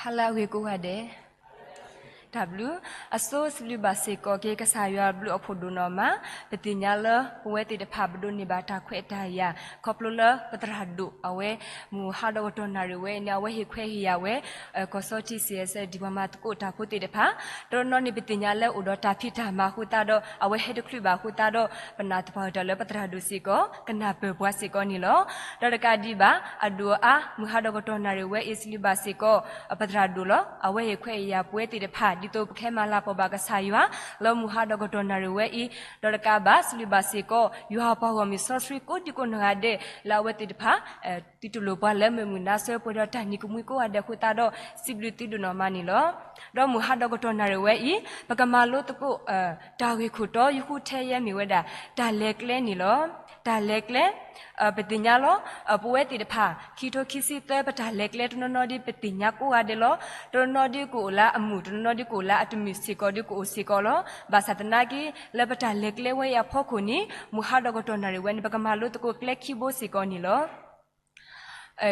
ဟါလၢအဂ့ၤကိးဂၤဒဲး, တၢ်ဘျုး, အဆိစံးဘျုးဘၣ်စ့ၢ်ကီးက့ၤကစၢ်ယွၤဘျုးအဖှိၣ်ဒိၣ်နီၢ်မး, ပသ့ၣ်ညါလၢပဝဲသ့ၣ်တဖၣ်ပဒိးန့ၢ်ဘၣ်တၢ်ခွဲးတၢ်ယာ် ခီဖျိလၢပသရၣ်ဒိၣ်အဝဲ မုၢ်ဟါဒီးကတီၢ်နၣ်ရံၣ်ဝဲအံၤန့ၣ် အဝဲဟ့ၣ်ခွဲးဟ့ၣ်ယာ်ဝဲ ကီၢ်စီထံး စံးဆၢဒံးပှၤမၤသကိးတၢ်ဖိသ့ၣ်တဖၣ်, တနီၤနီၤန့ၣ် ပသ့ၣ်ညါလၢအိၣ်ဒီးတၢ်ဖံးတၢ်မၤအဃိသတးဒီး အဝဲဟဲတချုးဘၣ်အဃိသတးဒီး ပနာ်သပှၢ်ကတၢၢ်လၢပသရၣ်ဒိၣ်စ့ၢ်ကီး ကနၢ်ပၢၢ်ပှၤစ့ၢ်ကီးန့ၣ်လီၤ. ဒီးတကးဒံးဘၣ် အဒိၣ်အါ မုၢ်ဟါဒီးကတီၢ်နၣ်ရံၣ်ဝဲအံၤ စံးဘျုးဘၣ်စ့ၢ်ကီး ပသရၣ်ဒိၣ်လီၤ. အဝဲဟ့ၣ်ခွဲးဟ့ၣ်ယာ်ပဝဲသ့ၣ်တဖၣ် ဒ်သိးပကဟဲမၤလၤကပီၤဘၣ်ကစၢ်ယွၤ လၢမုၢ်ဟါဒီးကတီၢ်နၣ်ရံၣ်ဝဲအံၤ, ဒီးတကးဘၣ် စံးဘျုးဘၣ်စ့ၢ်ကီး ယွၤပှၤဂီၢ်မုၢ်စီဆှံကိးဒံကိးနီၢ်ဂၤဒဲး လၢအဝဲသ့ၣ်တဖၣ် သုတလိၣ်ပှၤလၢမုာ်မုာ်နါဆၢပှဲၤဒီးတၢ်နံၤကမှံကိးဂၤဒဲးအဃိသတးဒီး စံးဘျုးသုဒိၣ်နီၢ်မးန့ၣ်လီၤ. ဒီးမုၢ်ဟါဒီးကတီၢ်နၣ်ရံၣ်ဝဲအံၤ ပကမၤလိသကိး တၢ်ဂ့ၢ်ခိၣ်တီ ယဃုထၢယဲမ့ၢ်ဝဲဒၣ် တၢ်လဲၤကျဲန့ၣ်လီၤ. တၢ်လဲၤကျဲ ပသ့ၣ်ညါလီၤ. ပဝဲသ့ၣ်တဖၣ် ခံထိခံဆံသၢ ပတၢ်လဲၤကျဲတနီၤနီၤဒ် ပသ့ၣ်ညါကိးဂၤဒဲးလီၤ. တနီၤနီၤဒ်ကအိၣ်လၢအမုာ်, တနီၤနီၤဒ်ကအိၣ်လၢအတမုာ်စ့ၢ်ကီးဒ်ကအိၣ်စ့ၢ်ကီးလီၤ. ဘၣ်ဆၣ်သနာ်က့ လၢပတၢ်လဲၤကျဲဝဲအံၤအဖီခိၣ်န့ၣ် မုၢ်ဟါဒီးကတီၢ်နၣ်ရံၣ်ဝဲန့ၣ် ပကမၤလိသကိးကျဲခံဘိစ့ၢ်ကီးန့ၣ်လီၤ.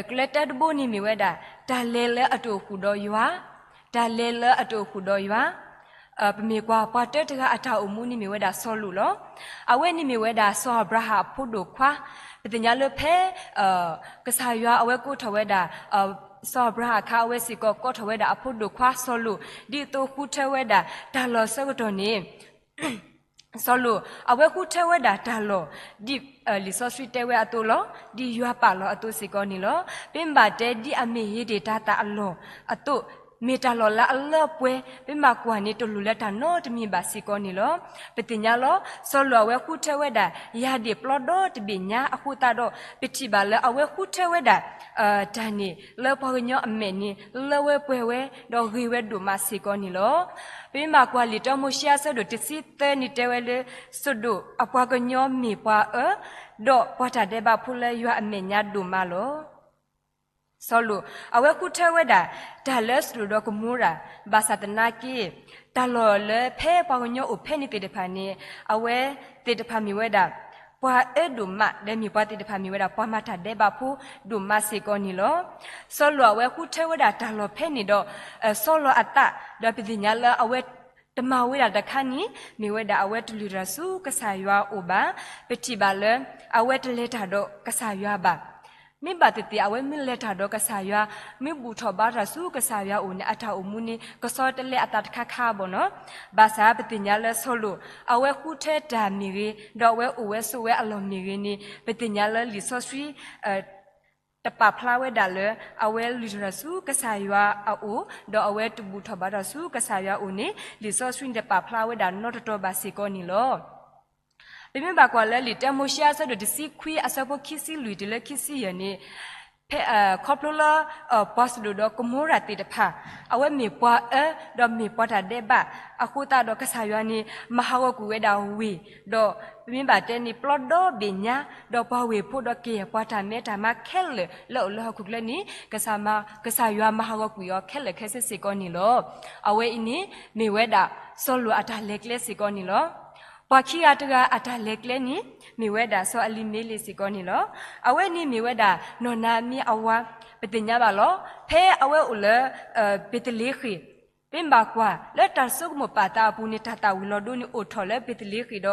ကျဲတၢတဘိန့ၣ်မ့ၢ်ဝဲဒၣ် တၢ်လဲၤလၢအတအိၣ်ဃုာ်ဒီးယွၤ, တၢ်လဲၤလၢအတအိၣ်ဃုာ်ဒီးယွၤ. ပမ့ၢ်ကွၢ်ပှၤတၢတဂၤအတၢ်အိၣ်မူန့ၣ်မ့ၢ်ဝဲဒၣ်စီၤလိာ်လီၤ. အဝဲန့ၣ်မ့ၢ်ဝဲဒၣ်စီၤအၤဘြၤဟၣ်အဖိဒိၣ်ခွါ, ပသ့ၣ်ညါလၢဖဲ ကစၢ်ယွၤအဝဲကိးထီၣ်ဝဲဒၣ် စီၤအၤဘြၤဟၣ်အခါ အဝဲစ့ၢ်ကီးကိးထီၣ်ဝဲဒၣ်အဖိဒိၣ်ခွါစီၤလိာ် ဒ်သိးဃုထၢဝဲဒၣ်တၢ်လီၢ်အဆၢကတီၢ်န့ၣ် စီၤလိာ် အဝဲဃုထၢဝဲဒၣ်တၢ်လီၢ် ဒ်လံာ်စီဆှံတဲဝဲအသိးလီၤ. ဒ်ယွၤပာ်လီၤအသိးစ့ၢ်ကီးန့ၣ်လီၤ. ပမ့ၢ်ဘၣ်တဲဒ်အမ့ၢ်ဧ့ဒ့ၣ်တၤသၣ်အလီၢ်အသိး, မ့ၢ်တၢ်လီၢ်လၢအလၢအပှဲၤ, ပမ့ၢ်ကွၢ်န့ၣ် တလိၣ်လၢတၢ်နီတမံၤဘၣ်စ့ၢ်ကီးန့ၣ်လီၤ. ပသ့ၣ်ညါလီၤ. စီၤလိာ်အဝဲဃုထၢဝဲဒၣ် ယၤဒ့ၣ်ပျီဒီတဘ့ၣ်ညါအဃိသတးဒီး ပထံၣ်ဘၣ်လၢအဝဲဃုထၢဝဲဒၣ် တၢ်န့ၣ် လၢပှၤကညီအမဲာ်န့ၣ် လၢဝဲပှဲၤဝဲ ဒီးဂ့ၤဝဲဒိၣ်မးစ့ၢ်ကီးန့ၣ်လီၤ. ပမ့ၢ်ဘၣ်ကွၢ်လံာ်တၢမိၤၡ့အဆၢဒိၣ်တဆံသၢန့ၣ်တဲဝဲလၢ စဒိၣ်အပှၤကညီမ့ၢ်ပှၤအၢ ဒီးပှၤတၢ်ဒဲးဘးဖိလၢယွၤအမဲာ်ညါဒိၣ်မးလီၤ. စီၤလိာ် အဝဲဃုထၢဝဲဒၣ် တၢ်လၢစဒိၣ်ဒီးကမိရၤ ဘၣ်ဆၣ်သနာ်က့ တၢ်လီၢ်လၢဖဲပှၤကညီအိၣ်ဖဲန့ၣ်သ့ၣ်တဖၣ်န့ၣ် အဝဲသ့ၣ်တဖၣ်မ့ၢ်ဝဲဒၣ် ပှၤအၢဒိၣ်မး ဒီးမ့ၢ်ပှၤသ့ၣ်တဖၣ်မ့ၢ်ဝဲဒၣ် ပှၤမၤတၢ်ဒဲးဘးဖိဒိၣ်မးစ့ၢ်ကီးန့ၣ်လီၤ. စီၤလိာ်အဝဲဃုထၢဝဲဒၣ်တၢ်လီၢ်ဖဲန့ၣ်ဒီး စီၤလိာ်အသး ဒီးပသ့ၣ်ညါလၢအဝဲတမၤဝဲဒၣ်တခါန့ၣ် မ့ၢ်ဝဲဒၣ်အဝဲတလုၢ်တၢ်ဆူကစၢ်ယွၤအအိၣ်ဘၣ်. ပထံၣ်ဘၣ်လၢ အဝဲတလဲၤတၢ်ဒီးကစၢ်ယွၤဘၣ်. မ့ၢ်ဘၣ်သ့ၣ်သ့ၣ် အဝဲမ့ၢ်လဲၤတၢ်ဒီးကစၢ်ယွၤ မ့ၢ်ဘူၣ်ထီၣ်ဘါထီၣ်ဆူကစၢ်ယွၤအအိၣ်န့ၣ် အတၢ်အိၣ်မူန့ၣ် ကဆီတလဲအသးတခါခါဘၣ်နီၤ. ဘၣ်ဆၣ်ပသ့ၣ်ညါလၢစီၤလိာ် အဝဲဃုထၢတၢ်မ့ၢ်ဂ့ၤ ဒီးအဝဲအိၣ်ဝဲဆိးဝဲအလီၢ်မ့ၢ်ဂ့ၤန့ၣ် ပသ့ၣ်ညါလၢလံာ်စီဆှံ တပာ်ဖျါဝဲဒၣ်လၢ အဝဲလုၢ်ထီၣ်တၢ်ဆူကစၢ်ယွၤအအိၣ် ဒီးအဝဲတဘူၣ်ထီၣ်ဘါထီၣ်ဆူကစၢ်ယွၤအအိၣ်န့ၣ် လံာ်စီဆှံန့ၣ်တပာ်ဖျါဝဲဒၣ်နီတတီၤဘၣ်စ့ၢ်ကီးန့ၣ်လီၤ. ပမ့ၢ်ဘၣ်ကွၢ်လၢလံာ်တၢမိၤၡ့အဆၢဒိၣ်တဆံခွံ အဆၢဖိခံဆံလွံၢ်တုၤလၢခံဆံယဲၢ်န့ၣ် ဖဲ ခီဖျိလၢ ပှၤစဒိၣ်ဒီးကမိရၤသ့ၣ်တဖၣ် အဝဲမ့ၢ်ပှၤအၢ ဒီးမ့ၢ်ပှၤတၢ်ဒဲးဘး အဃိသတးဒီးကစၢ်ယွၤန့ၣ် မၤဟးဂီၤကွံာ်ဝဲဒၣ်ဝ့ၢ် ဒီးပမ့ၢ်ဘၣ်တဲန့ၣ် ပျီဒီဘ့ၣ်ညါ ဒီးပှၤဝ့ၢ်ဖိဒီးကယဲၢ်ပှၤတၢ်မဲတၢ်မါခဲလၢာ်လၢအိၣ်လၢဟီၣ်ခိၣ်ချၢန့ၣ် ကစၢ်ယွၤမၤဟးဂီၤကွံာ်အီၤခဲလၢာ်ခဲဆ့စ့ၢ်ကီးန့ၣ်လီၤ. အဝဲအံၤန့ၣ် မ့ၢ်ဝဲဒၣ် စီၤလိာ်အတၢ်လဲၤကျဲစ့ၢ်ကီးန့ၣ်လီၤ. ပှၤခံဂၤတဂၤအတၢ်လဲၤကျဲန့ၣ် မ့ၢ်ဝဲဒၣ်စီၤအလံၤမ့လ့းစ့ၢ်ကီးန့ၣ်လီၤ. အဝဲန့ၣ်မ့ၢ်ဝဲဒၣ် နီၢ်နၤမံအဝၤ ပသ့ၣ်ညါဘၣ်လီၤ. ဖဲအဝဲအိၣ်လၢ ဘ့းသလ့ဃ့ၣ် ပမ့ၢ်ဘၣ်ကွၢ် လၢတၢ်ဆိကမိၣ်ပာ်သးအပူၤန့ၣ် တၢ်သၣ်ဝံၤလီၤဒိန့ၣ် အိၣ်ထီၣ်လၢဘ့းသလ့ဃ့ၣ်ဒီး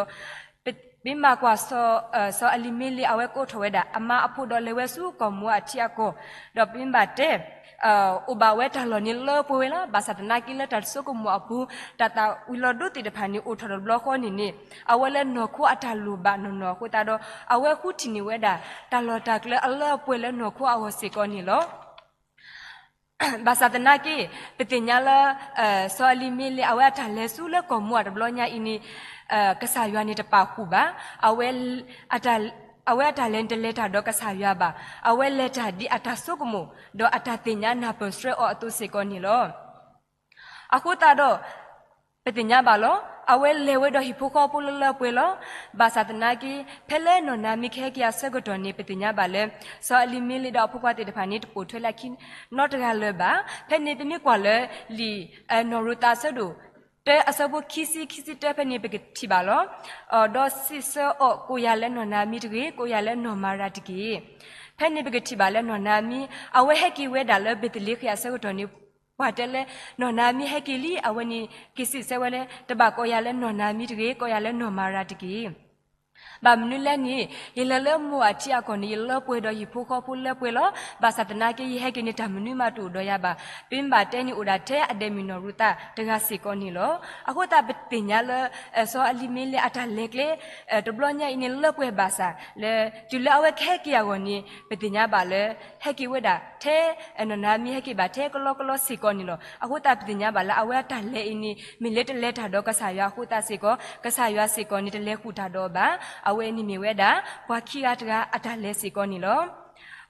ပမ့ၢ်ဘၣ်ကွၢ် စီၤအလံၤမ့လ့း အဝဲကိးထီၣ်ဝဲဒၣ် အမါအဖိဒီးလဲၤဝဲဆူကီၢ်မိၤအၤထံအကီၢ်, ဒီးပမ့ၢ်ဘၣ်တဲ အိၣ်ဘၣ်ဝဲတၢ်လီၢ်န့ၣ်လၢပှဲၤဝဲလီၤ. ဘၣ်ဆၣ်သနာ်က့လၢတၢ်ဆိကမိၣ်အပူၤ တၢ်သၣ်ဝံၤလီၤဒိသ့ၣ်တဖၣ်န့ၣ် အိၣ်ထီၣ်တဘျီဃီန့ၣ်န့ၣ် အဝဲလၢနီၢ်ခိအတၢ်လိၣ်ဘၣ်နီၢ်နီၢ်အဃိသတးဒီး အဝဲဃုထံၣ်န့ၢ်ဝဲဒၣ် တၢ်လီၢ်တၢ်ကျဲအလၢအပှဲၤလၢနီၢ်ခိအဂီၢ်စ့ၢ်ကီးန့ၣ်လီၤ. ဘၣ်ဆၣ်သနာ်က့ ပသ့ၣ်ညါလၢ စီၤအလံၤမ့လ့း အဝဲအတၢ်လဲၤဆူလၢကီၢ်မိၤအၤတဘျီညါအံၤန့ၣ် ကစၢ်ယွၤန့ၣ်တပာ်ဃုာ်ဘၣ်. အဝဲ အဝဲအတၢ်လဲၤန့ၣ်တလဲၤတၢ်ဒီးကစၢ်ယွၤဘၣ်. အဝဲလဲၤတၢ်ဒ်အတၢ်ဆိကမိၣ် ဒီးအတၢ်သ့ၣ်ညါနၢ်ပၢၢ်ဆှၢအီၤအသိးစ့ၢ်ကီးန့ၣ်လီၤ. အဃိသတးဒီး ပသ့ၣ်ညါဘၣ်လီၤ. အဝဲလဲၤဝဲဒီးဟံၣ်ဖိဃီဖိလၢလၢပှဲၤပှဲၤလီၤ. ဘၣ်ဆၣ်သနာ်က့ ဖဲလၢနီၢ်နၤမံခဲက့ၤအဆၢကတီၢ်န့ၣ် ပသ့ၣ်ညါဘၣ်လၢ စီၤအလံၤမ့လ့းဒီးအဖိခွါသ့ၣ်တဖၣ်န့ၣ် တပိာ်ထွဲလၢခံနီတဂၤလၢၤဘၣ်. ဖဲန့ၣ်ပမ့ၢ်ကွၢ်လၢလံာ် နီၢ်ရူၤသးအဆၢဒိၣ်တၢ အဆၢဖိခံဆံ ခံဆံတၢ ဖဲန့ၣ် ပကထံၣ်ဘၣ်လီၤ. ဒီးစံးဆၢအီၤ ကိးယၤလၢနီၢ်နၤမံတဂ့ၤ, ကိးယၤလၢနီၢ်မၤရၤတက့ၢ်. ဖဲန့ၣ်ပကထံၣ်ဘၣ်လၢနီၢ်နၤမံ အဝဲဟဲက့ၤဝဲဒၣ်လၢဘ့းသလ့ဃ့ၣ်အဆၢကတီၢ်န့ၣ် ပှၤတဲလၢ နီၢ်နၤမံဟဲက့ၤလံ, အဝဲန့ၣ် က့ၤစံးဆၢဝဲလၢ တဘၣ်ကိးယၤလၢနီၢ်နၤမံတဂ့ၤ, ကိးယၤလၢနီၢ်မၤရၤတက့ၢ်. ဘၣ်မနုၤလဲၣ်န့ၣ်, ယလဲၤလၢမိၢ်အထံအကီၢ်န့ၣ် ယလၢပှဲၤဒီးဟံၣ်ဖိဃီဖိလၢပှဲၤလီၤ. ဘၣ်ဆၣ်သနာ်က့ ယဟဲက့ၤန့ၣ် တၢ်မနုၤမးတအိၣ်ဒီးယၤဘၣ်. ပမ့ၢ်ဘၣ်တဲန့ၣ် အိၣ်ဒၣ်ထဲအဒဲးမုၢ်နီၢ်ရူၤသးတဂၤစ့ၢ်ကီးန့ၣ်လီၤ. အဃိသတး ပသ့ၣ်ညါလၢ စီၤအလံၤမ့လ့းအတၢ်လဲၤကျဲ တဘျီညါအံၤန့ၣ် လၢပှဲၤဘၣ်ဆၣ် လၢတုၤလၢအဝဲကဟဲက့ၤအဂီၢ်န့ၣ် ပသ့ၣ်ညါဘၣ်လၢ ဟဲက့ၤဝဲဒၣ်ထဲ နီၢ်နၤမံဟဲက့ၤဘၣ်ထဲ ကလီကလီစ့ၢ်ကီးန့ၣ်လီၤ. အဃိသတး ပသ့ၣ်ညါဘၣ်လၢ အဝဲအတၢ်လဲၤအံၤန့ၣ် မ့ၢ်လၢတလဲၤတၢ်ဒီးကစၢ်ယွၤအဃိသတးစ့ၢ်ကီး, ကစၢ်ယွၤစ့ၢ်ကီးန့ၣ် တလဲၤဃုာ်တၢ်ဒီးအီၤဘၣ်. အဝဲအံၤန့ၣ်မ့ၢ်ဝဲဒၣ် ပှၤခံဂၤတဂၤအတၢ်လဲၤစ့ၢ်ကီးန့ၣ်လီၤ.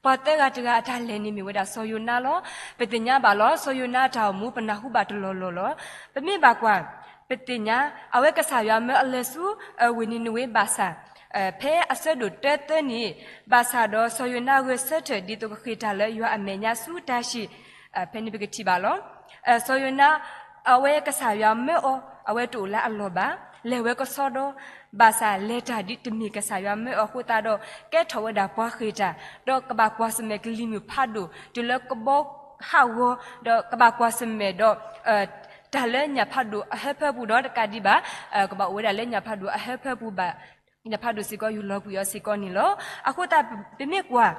ပှၤသၢဂၤတဂၤအတၢ်လဲၤန့ၣ်မ့ၢ်ဝဲဒၣ်စီၤယိၤနါလီၤ. ပသ့ၣ်ညါဘၣ်လီၤ စီၤယိၤနါအတၢ်အိၣ်မူ ပနၢ်ဟူဘၣ်တလီၢ်လီၢ်လီၤ. ပမ့ၢ်ဘၣ်ကွၢ် ပသ့ၣ်ညါ အဝဲကစၢ်ယွၤမၢအလဲၤဆူ ဝ့ၢ်နံၤနဝ့ဘၣ်ဆၣ် ဖဲအဆၢဒိၣ်တၢသၢန့ၣ် ဘၣ်ဆၣ်ဒီးစီၤယိၤနါဂဲၤဆၢထၢၣ် ဒ်သိးကဃ့ၢ်တၢ်လၢယွၤအမဲာ်ညါဆူတၢ်ၡံး ဖဲန့ၣ်ပကထံၣ်ဘၣ်လီၤ. စီၤယိၤနါ အဝဲကစၢ်ယွၤမၢအီၤ အဝဲတအိၣ်လၢအလီၢ်ဘၣ်, လဲၤဝဲကဆီဒီ, ဘၣ်ဆၣ်လဲၤတၢ်ဒ်တမ့ၢ်ကစၢ်ယွၤမၢအီၤအဃိသတးဒီး ကဲထီၣ်ဝဲဒၣ်ပှၤဃ့ၢ်တၢ်, ဒီးကဘၣ်ကွၢ်ဆၢၣ်မဲာ်ကလံၤမုၢ်ဖးဒိၣ် တုၤလၢကဘီဟးဂီၤ, ဒီးကဘၣ်ကွၢ်ဆၢၣ်မဲာ်ဒီး တၢ်လၢညၣ်ဖးဒိၣ်အဟၢဖၢပူၤဒီးတကးဒံးဘၣ် ကဘၣ်အိၣ်ဝဲဒၣ်လၢညၣ်ဖးဒိၣ်အဟၢဖၢပူၤဘၣ်, ညၣ်ဖးဒိၣ်စ့ၢ်ကီးယူၢ်လီၤကွံာ်အီၤစ့ၢ်ကီးန့ၣ်လီၤ. အဃိသတး ပမ့ၢ်ကွၢ်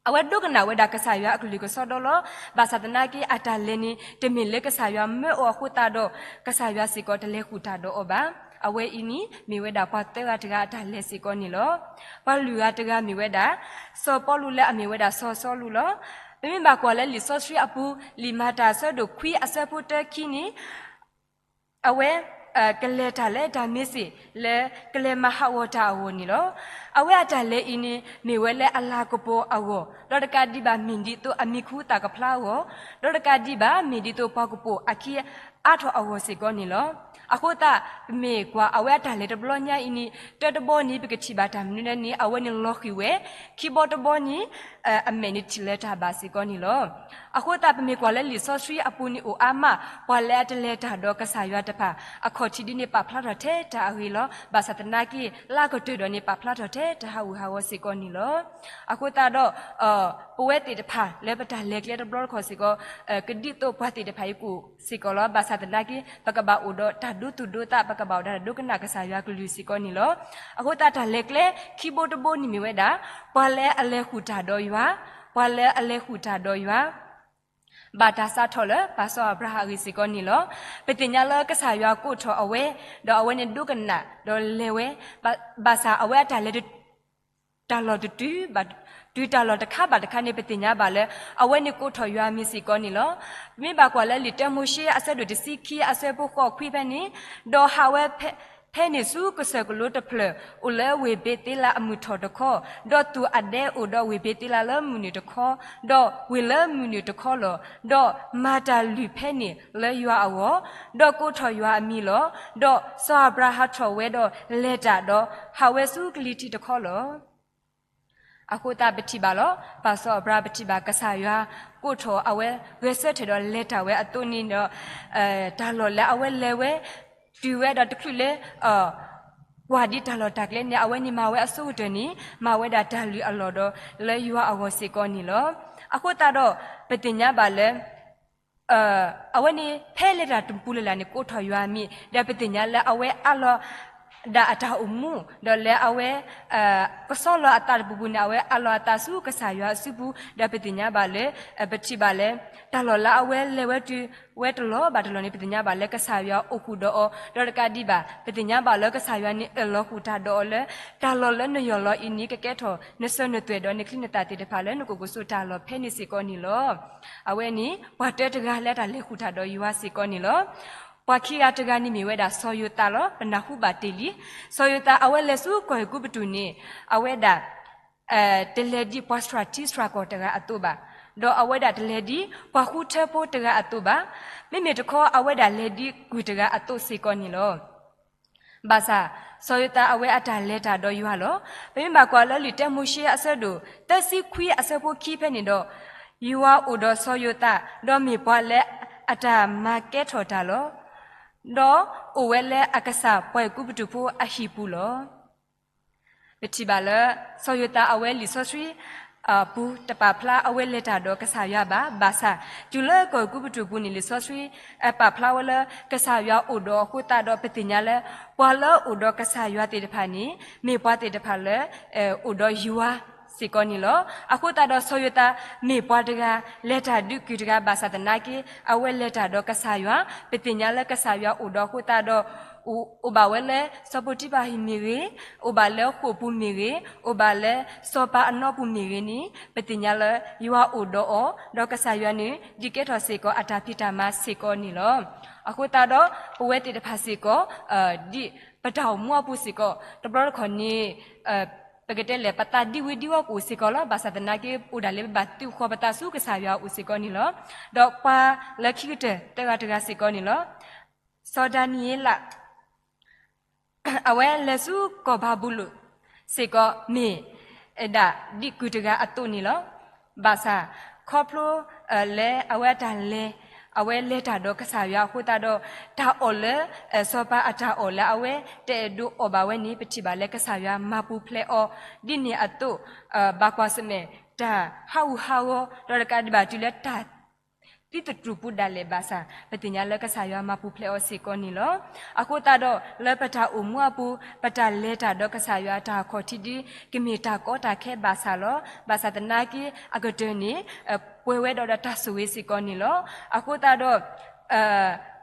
အဝဲဒိကနၣ်ဝဲဒၣ်ကစၢ်ယွၤအကလုၢ်ကစီဒီလီၤ. ဘၣ်ဆၣ်သနာ်က့ အတၢ်လဲၤန့ၣ် တမ့ၢ်လၢကစၢ်ယွၤမၢအီၤအဃိသတးဒီး ကစၢ်ယွၤစ့ၢ်ကီးတလဲၤဃုာ်တၢ်ဒီးအီၤဘၣ်. အဝဲအံၤန့ၣ် မ့ၢ်ဝဲဒၣ်ပှၤသၢဂၤတဂၤအတၢ်လဲၤစ့ၢ်ကီးန့ၣ်လီၤ. ပှၤလွံၢ်ဂၤတဂၤမ့ၢ်ဝဲဒၣ် စီၤပီလူးလၢအမ့ၢ်ဝဲဒၣ်စီၤစီလူးလီၤ. ပမ့ၢ်ဘၣ်ကွၢ်လၢလံာ်စီဆှံအပူၤ လံာ်မၤတၢ်အဆၢဒိၣ်ခွံအဆၢဖိတၢခံန့ၣ် အဝဲ ကလဲၤတၢ်လၢတၢ်မ့ၢ်စ့ၢ်လၢ ကလဲၤမၤဟးဂီၤတၢ်အဂီၢ်န့ၣ်လီၤ. အဝဲအတၢ်လဲၤအံၤန့ၣ် မ့ၢ်ဝဲလၢအလၤကပီၤအဂီၢ်, ဒီးတကးဒံးဘၣ်မ့ၢ်ဒ်သိးအမံၤခူသၣ်ကဖျါအဂီၢ်, ဒီးတကးဒံးဘၣ်မ့ၢ်ဒ်သိးပှၤကပိာ်အခံအါထီၣ်အဂီၢ်စ့ၢ်ကီးန့ၣ်လီၤ. အဃိသတး ပမ့ၢ်ကွၢ်အဝဲအတၢ်လဲၤတဘျီညါအံၤန့ၣ် တၢတဘီန့ၣ် ပကထံၣ်ဘၣ်တၢ်မနုၤလဲၣ်န့ၣ် အဝဲန့ၣ်လီၤဃံၤဝဲ, ခံဘီတဘီန့ၣ် အမဲာ်န့ၣ်ထံၣ်လၢတၢ်ဘၣ်စ့ၢ်ကီးန့ၣ်လီၤ. အဃိသတး ပမ့ၢ်ကွၢ်လၢလံာ်စီဆှံအပူၤန့ၣ်အိၣ်အါမး ပှၤလၢအတလဲၤတၢ်ဒီးကစၢ်ယွၤတဖၣ် အခီၣ်ထံးဒ်န့ၣ် ပာ်ဖျါထီၣ်ထဲတၢ်အဂ့ၤလီၤ. ဘၣ်ဆၣ်သနာ်က့ လၢအကတၢၢ်ဒီးန့ၣ် ပာ်ဖျါထီၣ်ထဲတၢ်ဟးဂူာ်ဟးဂီၤစ့ၢ်ကီးန့ၣ်လီၤ. အဃိသတးဒီး ပဝဲသ့ၣ်တဖၣ်လၢပတၢ်လဲၤကျဲတဘျီတခီၣ်စ့ၢ်ကီး ကဒ်သိးပှၤသ့ၣ်တဖၣ်အံၤကအိၣ်စ့ၢ်ကီးလီၤ. ဘၣ်ဆၣ်သနာ်က့ ပကဘၣ်အိၣ်ဒီးတၢ်ဒိသူၣ်ဒိသး ပကဘၣ်အိၣ်ဒီးတၢ်ဒိကနၣ်ကစၢ်ယွၤကလုၢ်စ့ၢ်ကီးန့ၣ်လီၤ. အဃိသတးတၢ်လဲၤကျဲခံဘိတဘိန့ၣ်မ့ၢ်ဝဲဒၣ် ပှၤလၢအလဲၤဃုာ်တၢ်ဒီးယွၤ, ပှၤလၢအလဲၤဃုာ်တၢ်ဒီးယွၤ ဘၣ်တၢ်စးထီၣ်လၢပၢ်စီၤအၤဘြၤဟၣ်အဂ့ၢ်စ့ၢ်ကီးန့ၣ်လီၤ. ပသ့ၣ်ညါလၢကစၢ်ယွၤကိးထီၣ်အဝဲ, ဒီးအဝဲန့ၣ်ဒိကနၣ်ဒီးလဲၤဝဲ, ဘၣ်ဆၣ်အဝဲအတၢ်လဲၤ တၢ်လီၢ်တတုၤဘၣ်တုၤ တၢ်လီၢ်တခါဘၣ်တခါန့ၣ် ပသ့ၣ်ညါဘၣ်လၢ အဝဲန့ၣ်ကိးထီၣ်ယွၤအမံၤစ့ၢ်ကီးန့ၣ်လီၤ. ပမ့ၢ်ဘၣ်ကွၢ်လၢလံာ်တၢမိၤၡ့အဆၢဒိၣ်တဆံခံအဆၢဖိဃိးခွံဖဲန့ၣ်, ဒီးဟးဝဲဖဲန့ၣ်ဆူကစၢၢ်ကလိတဖျၢၣ် အိၣ်လၢဝ့ၢ်ဘ့ၤသ့လးအမုၢ်ထီၣ်တခီ, ဒီးသူၣ်အဒဲအိၣ်ဒီးဝ့ၢ်ဘ့ၤသ့လးလၢမုၢ်နုာ်တခီ, ဒီးဝ့ၢ်လၢမုၢ်နုာ်တခီလီၤ. ဒီးမၤတၢ်လုၢ်ဖဲန့ၣ်လၢယွၤအဂီၢ်, ဒီးကိးထီၣ်ယွၤအမံၤလီၤ. ဒီးစီၤအၤဘြၤဟၣ်ထီၣ်ဝဲဒီးလဲၤတၢ်ဒီး ဟးဝဲဆူကလံၤထံးတခီလီၤ. အဃိသတးပထံၣ်ဘၣ်လီၤ. ပၢ်စီၤအၤဘြၤဟၣ် ပထံၣ်ဘၣ်ကစၢ်ယွၤကိးထီၣ်အဝဲ ဂဲၤဆၢထၢၣ်ဒီးလဲၤတၢ်ဝဲအသိးန့ၣ်ဒီး တၢ်လီၢ်လၢအဝဲလဲၤဝဲ တုၤဝဲဒီးတချုးလၢ ကွၢ်ဒံးတၢ်လီၢ်တၢ်ကျဲန့ၣ် အဝဲန့ၣ်မၤဝဲအဆိကတၢၢ်န့ၣ် မၤဝဲဒၣ်တၢ်လုၢ်အလီၢ်ဒီးလၢယွၤအဂီၢ်စ့ၢ်ကီးန့ၣ်လီၤ. အဃိသတးဒီး ပသ့ၣ်ညါဘၣ်လၢ အဝဲန့ၣ် ဖဲလဲၤတၢ်တပူၤလၢ်လၢ်န့ၣ် ကိးထီၣ်ယွၤအမံၤ ဒီးပသ့ၣ်ညါလၢအဝဲအးလီၤဒၣ်အတၢ်အိၣ်မူ ဒီးလၢအဝဲ ကဆီလီၤအသးတပူၤပူၤန့ၣ် အဝဲအးလီၤအသးဆူကစၢ်ယွၤအစုပူၤ ဒီးပသ့ၣ်ညါဘၣ်လၢ ပထံၣ်ဘၣ်လၢ တၢ်လီၢ်လၢအဝဲလဲၤဝဲတုၤဝဲတလီၢ်ဘၣ်တလီၢ်န့ၣ် ပသ့ၣ်ညါဘၣ်လၢကစၢ်ယွၤအိၣ်ဃုာ်ဒီးအီၤ ဒီးတကးဒံးဘၣ် ပသ့ၣ်ညါဘၣ်လၢကစၢ်ယွၤန့ၣ်အၢၣ်လီၤဃုာ်တၢ်ဒီးအီၤလၢ တၢ်လီၢ်လၢနယီၢ်လီၤအံၤန့ၣ်ကကဲထီၣ်နစၢၤနသွဲၣ်ဒီးနချံနသၣ်သ့ၣ်တဖၣ်လၢနကအိၣ်ကဆိးတၢ်လီၢ်ဖဲန့ၣ်စ့ၢ်ကီးန့ၣ်လီၤ. အဝဲန့ၣ် ပှၤတၢတဂၤလၢတၢ်လဲၤဃုာ်တၢ်ဒီးယွၤစ့ၢ်ကီးန့ၣ်လီၤ. ပှၤခံဂၤတဂၤန့ၣ်မ့ၢ်ဝဲဒၣ်စီၤယိၤသးလီၤ. ပနၢ်ဟူဘၣ်တ့ၢ်လံ. စီၤယိၤသးအဝဲလဲၤဆူကီၢ်အဲၤကူပတူးန့ၣ် အဝဲဒၣ် တလဲၤဒ်ပှၤစှၤထံစှၤကီၢ်တဂၤအသိးဘၣ်, ဒီးအဝဲဒၣ်တလဲၤဒ်ပှၤဃုထၢဖိတဂၤအသိးဘၣ်, မ့မ့ၢ်တခီအဝဲဒၣ်လဲၤဒ်ကုၢ်တဂၤအသိးစ့ၢ်ကီးန့ၣ်လီၤ. ဘၣ်ဆၣ် စီၤယိၤသးအဝဲအတၢ်လဲၤတၢ်ဒီးယွၤလီၤ. ပမ့ၢ်ဘၣ်ကွၢ်လၢလံာ်တၢမိၤၡ့အဆၢဒိၣ် သၢဆံခွံအဆၢဖိခံဖဲန့ၣ်ဒီး, ယွၤအိၣ်ဒီးစီၤယိၤသး, ဒီးမ့ၢ်ပှၤလၢအတၢ်မၤကဲထီၣ်တၢ်လီၤ. ဒီးအိၣ်ဝဲလၢအကစၢ်ပှၤအဲၤကူပတူးဖိအဟံၣ်ပူၤလီၤ. ပထံၣ်ဘၣ်လၢ စီၤယိၤသးအဝဲလံာ်စီဆှံ ပူၤတပာ်ဖျါအဝဲလဲၤတၢ်ဒီးကစၢ်ယွၤဘၣ်. ဘၣ်ဆၣ် တုၤလၢကီၢ်အဲၤကူပတူးပူၤန့ၣ် လံာ်စီဆှံ ပာ်ဖျါဝဲလၢ ကစၢ်ယွၤအိၣ်ဒီးအဃိသတးဒီး ပသ့ၣ်ညါလၢ ပှၤလၢအိၣ်ဒီးကစၢ်ယွၤသ့ၣ်တဖၣ်န့ၣ် မ့ၢ်ပှၤသ့ၣ်တဖၣ်လၢ အိၣ်ဒီးယွၤစ့ၢ်ကီးန့ၣ်လီၤ. အဃိသတးဒီး စီၤယိၤသး မ့ၢ်ပှၤတဂၤ လဲၤတၢ်ဒုးကုၢ်တဂၤ ဘၣ်ဆၣ်သနာ်က့ အဝဲလဲၤတၢ်ဒီးကစၢ်ယွၤ, ပသ့ၣ်ညါလၢကစၢ်ယွၤအိၣ်ဒီးအဃိသတးဒီး အိၣ်ဘၣ်ဝဲလၢစီၤပိၤတံဖၤဟံၣ်မ့ၢ်ဂ့ၤ, အိၣ်ဘၣ်လၢဃိာ်ပူၤမ့ၢ်ဂ့ၤ, အိၣ်ဘၣ်လၢစီၤပၤအနီပူၤမ့ၢ်ဂ့ၤန့ၣ် ပသ့ၣ်ညါလၢယွၤအိၣ်ဒီးအီၤ, ဒီးကစၢ်ယွၤန့ၣ် ဒုးကဲထီၣ်စ့ၢ်ကီးအတၢ်ဖံးတၢ်မၤစ့ၢ်ကီးန့ၣ်လီၤ. အဃိသတးဒီး ပဝဲသ့ၣ်တဖၣ်စ့ၢ်ကီး ဒ်ပတၢ်အိၣ်မူအပူၤစ့ၢ်ကီး တဘျီတခီၣ်န့ၣ် ပကတဲလဲၣ် ပသးဒံဝ့ၤဒံဝီကအိၣ်စ့ၢ်ကီးလီၤ. ဘၣ်ဆၣ်သနာ်က့ အိၣ်ဒၣ်လၢပဘၣ်သုးဃီၤပသးဆူကစၢ်ယွၤအအိၣ်စ့ၢ်ကီးန့ၣ်လီၤ. ဒီးပှၤလၢခံကတၢၢ်သၢဂၤတဂၤစ့ၢ်ကီးန့ၣ်လီၤ. စီၤဒၤနံးယ့လး အဝဲလဲၤဆူကီၢ်ဘၤဘူလိၣ်စ့ၢ်ကီး မ့ၢ်ဒၣ်ဒ်ကုၢ်တဂၤအသိးန့ၣ်လီၤ. ဘၣ်ဆၣ် ခီဖျိလၢအဝဲအတၢ်လဲၤ အဝဲလဲၤတၢ်ဒီးကစၢ်ယွၤအဃိသတးဒီး တၢ်အီၣ်လၢ စီၤပၤအတၢ်အီၣ်လၢအဝဲတအဲၣ်ဒိးအီၣ်ဘၣ်ဝဲန့ၣ် ပထံၣ်ဘၣ်လၢကစၢ်ယွၤမၤပူၤဖျဲးအီၤ ဒ်န့ၣ်အသိး ဘၣ်ကွၢ်ဆၢၣ်မဲာ် တၢ်ဟးဂူာ်ဟးဂီၤ ဒီးတကးဒံးဘၣ်တုၤလၢတၢ် သံသတြူၢ်ပူၤဒၣ်လဲာ်ဘၣ်ဆၣ် ပသ့ၣ်ညါလၢကစၢ်ယွၤမၤပူၤဖျဲးအီၤစ့ၢ်ကီးန့ၣ်လီၤ. အဃိသတးဒီး လၢပတၢ်အိၣ်မူအပူၤ ပတၢ်လဲၤတၢ်ဒီးကစၢ်ယွၤတၢ်အခီၣ်ထံးဒ် ကမ့ၢ်တၢ်ကီတၢ်ခဲဘၣ်ဆၣ်လီၤ. ဘၣ်ဆၣ်သနာ်က့ အကတၢၢ်န့ၣ် ပှဲၤဝဲဒီးတၢ်ဆိၣ်ဂ့ၤစ့ၢ်ကီးန့ၣ်လီၤ. အဃိသတးဒီး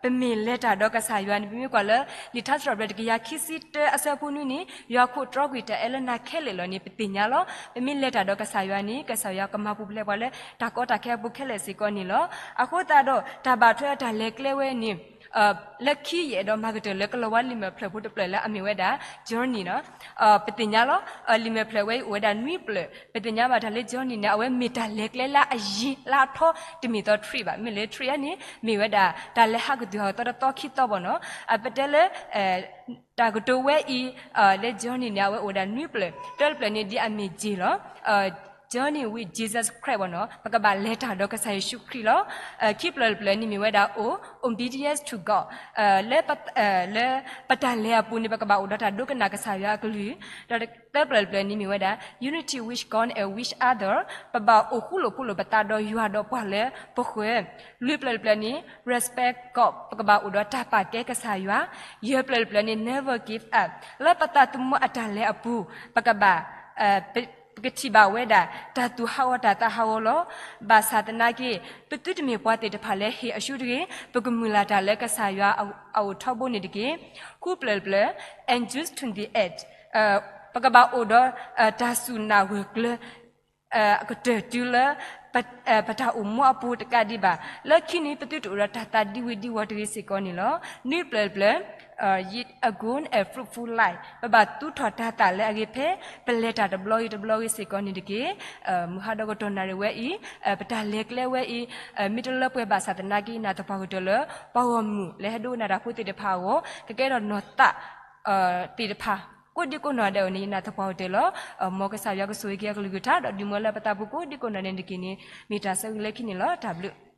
ပမ့ၢ်လဲၤတၢ်ဒီးကစၢ်ယွၤန့ၣ် ပမ့ၢ်ကွၢ်လၢ လံာ်ထါစံးထီၣ်ပတြၢၤတကယၤခံဆံတၢအဆၢဖိနွံန့ၣ် ယွၤခိးတြီကွံာ်တၢ်အဲၣ်လၢနၤခဲလၢာ်လီၤန့ၣ် ပသ့ၣ်ညါလီၤ. ပမ့ၢ်လဲၤတၢ်ဒီးကစၢ်ယွၤန့ၣ် ကစၢ်ယွၤကမၤပူၤဖျဲးပှၤလၢတၢ်ကီတၢ်ခဲအပူၤခဲလၢာ်စ့ၢ်ကီးန့ၣ်လီၤ. အဃိသတးဒီး တၢ်ဘၣ်ထွဲတၢ်လဲၤကျဲဝဲန့ၣ် လၢခံယအဲၣ်ဒိးမၤကတၢၢ်လၢကလီၤဝါလံာ်မဲာ်ဖျၢၣ်ဖိတဖျၢၣ်လၢအမ့ၢ်ဝဲဒၣ် Journey န့ၣ် ပသ့ၣ်ညါလီၤ. လံာ်မဲာ်ဖျၢၣ်ဝဲအံၤအိၣ်ဝဲဒၣ်နွံဖျၢၣ် ပသ့ၣ်ညါဘၣ်တၢ်လၢ Journey န့ၣ် အဝဲမ့ၢ်တၢ်လဲၤကျဲလၢအယံၤလၢအထီ တမ့ၢ်သီ trip ဘၣ်. မ့ၢ်လၢ trip န့ၣ် မ့ၢ်ဝဲဒၣ်တၢ်လဲၤဟးကတုၤဟးဂီၤသီတသီခံသီဘၣ်န့ၣ် ပတဲလၢ တၢ်ကတိၤဝဲအံၤ လၢ Journey န့ၣ် အဝဲအိၣ်ဝဲဒၣ်နွံဖျၢၣ် တၢတဖျၢၣ်န့ၣ် ဒ်အမ့ၢ်က့ၤလီၤ Journey with Jesus Christ ဘၣ်န့ၣ် ပကဘၣ်လဲၤတၢ်ဒီးကစၢ်ယ့ၣ်ၡူးခရံာ်လီၤ. ခံဖျၢၣ်တဖျၢၣ်န့ၣ် မ့ၢ်ဝဲဒၣ်အိၣ် obedience to God လၢ လၢပတၢ်လဲၤအပူၤန့ၣ် ပကဘၣ်အိၣ်ဒီးတၢ်ဒိကနၣ်ကစၢ်ယွၤအကလုၢ် ဒီးသၢဖျၢၣ်တဖျၢၣ်န့ၣ်မ့ၢ်ဝဲဒၣ် unity with God and with other ပဘၣ်အိၣ်ဃူလိာ်ဖိးလိာ်ပသးဒီးယွၤဒီးပှၤလၢပဃၢၤ လွံၢ်ဖျၢၣ်တဖျၢၣ်န့ၣ် respect God ပကဘၣ်အိၣ်ဒီးတၢ်ပာ်ကဲကစၢ်ယွၤ ယဲၢ်ဖျၢၣ်တဖျၢၣ်န့ၣ် never give up လၢပသးသမူအတၢ်လဲၤအပူၤ ပကဘၣ် ပကထံၣ်ဘၣ်ဝဲဒၣ် တၢ်သူၣ်ဟးဂီၤတၢ်သးဟးဂီၤလီၤ. ဘၣ်ဆၣ်သနာ်က့ ပသုတမ့ၢ်ပှၤသ့ၣ်တဖၣ်လၢဟ့ၣ်အၡူတဂ့ၤ, ပကမုၢ်လၢ်တၢ်လၢကစၢ်ယွၤအအိၣ်ထီဘိန့ၣ်တက့ၢ်. ဃုဖျၢၣ်တဖျၢၣ် endure to the end ပကဘၣ်အိၣ်ဒီး တၢ်စူၢ်နာ်ဂၢၢ်ကျၢၤ အကတၢၢ်တုၤလၢ ပတၢ်အိၣ်မူအပူၤတကးဒံးဘၣ်. လၢခံန့ၣ် ပသုတအိၣ်ဒီးတၢ်သးဒံဝ့ၤဒံဝီၤတဂ့ၤစ့ၢ်ကီးန့ၣ်လီၤ. နွံဖျၢၣ်တဖျၢၣ် yield a good and fruitful life ပဘၣ်သူထီၣ်တၤသၣ်လၢအဂ့ၤဖဲ ပလဲၤတၢ်တဘျီဂ့ၤတဘျီဂ့ၤစ့ၢ်ကီးန့ၣ်တက့ၢ်. မုၢ်ဟါဒီးကတီၢ်နၣ်ရံၣ်ဝဲအံၤ ပတၢ်လဲၤကျဲဝဲအံၤ မ့ၢ်တလၢပှဲၤဘၣ်ဆၣ်သနာ်က့ နာ်သပှၢ်ကတၢၢ်လၢ ပှၤဂီၢ်မုၢ်လၢဟဲဒိကနၣ်တၢ်ဖိသ့ၣ်တဖၣ်အဂီၢ် ကကဲထီၣ်နီၢ်သး သ့ၣ်တဖၣ် ကိးဒံကိးနီၢ်ဒဲးအဂီၢ်န့ၣ် ယနာ်သပှၢ်ကတၢၢ်လီၤ. မ်ကစၢ်ယွၤကဆိၣ်ဂ့ၤက့ၤအကလုၢ်ကထါ ဒီးဒုးမၢလၢပသးပူၤကိးဒံကိးနီၢ်ဒဲးန့ၣ်တက့ၢ်န့ၣ် မ့ၢ်တၢ်ဆၢဂ့ၤလၢခံန့ၣ်လီၤ. တၢ်ဘျုး